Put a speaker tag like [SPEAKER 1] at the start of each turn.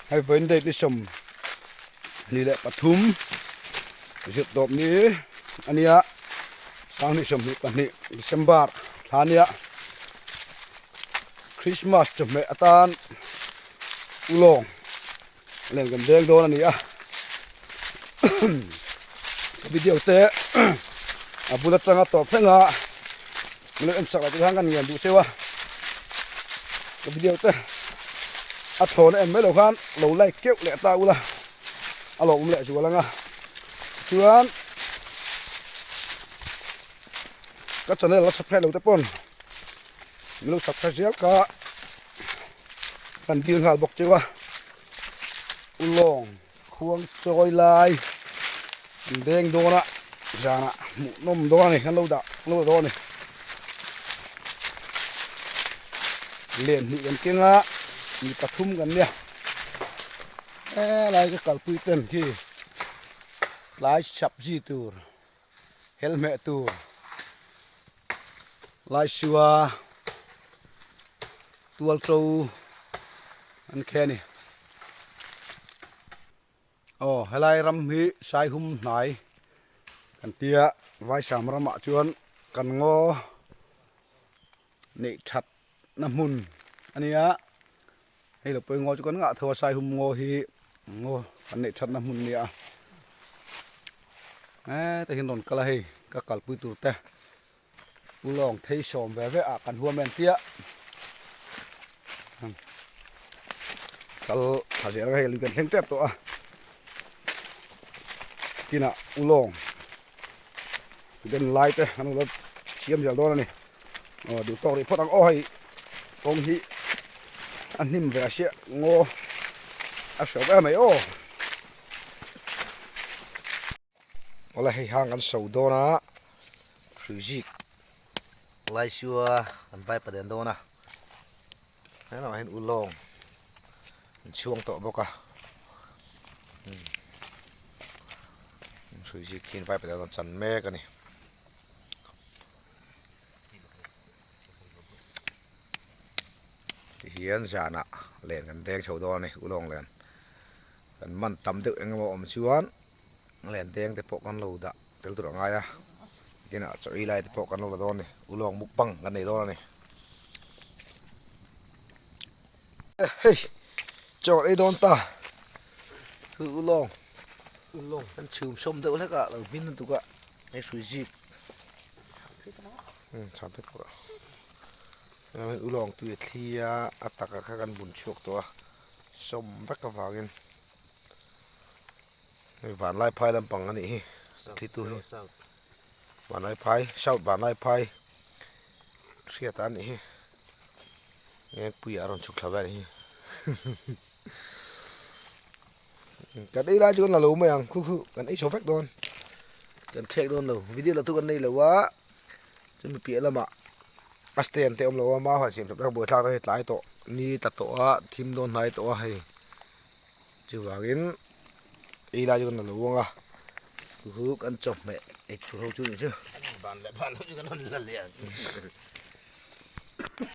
[SPEAKER 1] Hei vawiin date ni 23 zirh tawp ni a nia 2022 December thla nia Christmas chawhmeh atan ulawng len kan deng dawn a ni a ka video te a bul atanga tawp thleng a min lo en chak lah te khan kan ngen duh cheu a ka video te a thawn a en mai lo khan lo like keuh leh ta ula a lawmawm leh zual ang a chuan ka channel la subscribe lo te pawn min lo subscribe zel ka kan dil nghal bawk cheu a ulawng khuang chawi lai an beng dawn a zanah hmuh nawm dawn a ni kan lo dah kan lo dawn a ni len hnih kan keng a mi pathum kan nia helai ka kalpui ten khi tlai sabzi tur helhmeh tur laisua tual to an khe a ni aw helai ram hi saihum hnai kan tia vaisam ramah chuan kan ngaw neih that na hmun a nia hei lo pawh ngaw chu kan ngah tho a saihum ngaw hi ngaw kan neih that na hmun a nia heta hian rawn kal a hei ka kalpui tur te Pu Lawng thei sawm ve ve ah kan huam en tia kal tha zel hei lui kan thleng tep tawh a kinah U Lawng den lai te kan lo siam zel dawn a ni aw duh tawk rih phawt ang aw hei kawng hi a hnim ve a hriat ngaw a hreuh em mai aw. Awle hei hang kan so dawn a hrui zik
[SPEAKER 2] lai sua an vai paden dawn a helamah hian ulawng an chhuang tawh bawk a hrui zik khi an vai paden an chan mek a ni. Tihian zanah len kan deng chho dawn a ni ulawng len kan man tam deuh eng emaw awm chuan. Len deng te pawh kan lo dah tel tur a ngai a kinah chaw ei lai te pawh kan lo la dawn a ni ulawng mukbang kan nei dawn a ni.
[SPEAKER 1] Hei chaw ei dawn ta hu ulawng ulawng
[SPEAKER 2] kan chhum sawm deuh hlek a lo hmin lutuk a hei hrui zip
[SPEAKER 1] chham phei pawh ulawng tui a thli a a taka kha kan bun chhuak tawh a sawm vek avangin.
[SPEAKER 2] Hei vanlai phai lampang a nih hi thli tu hi vanlai phai south vanlai phai hriat a nih hi ngengpuiah a rawn chhuk thla vel a nih hi
[SPEAKER 1] kan ei lai chu kan la lo mai ang khu khu kan ei chho vek dawn
[SPEAKER 2] kan khek dawn lo video la tu kan nei lo a chumi piah lamah
[SPEAKER 1] a stand te awm lo a mau han siam chawp buai thlak hei tlai tawh ni tla tawh a thim dawn hnai tawh a hei. Chuvangin ei lai chu kan la lo ang a,
[SPEAKER 2] chu chu kan chawhmeh ei tur ho chu ni chu. Ban leh ban ho chu kan rawn la leh ang.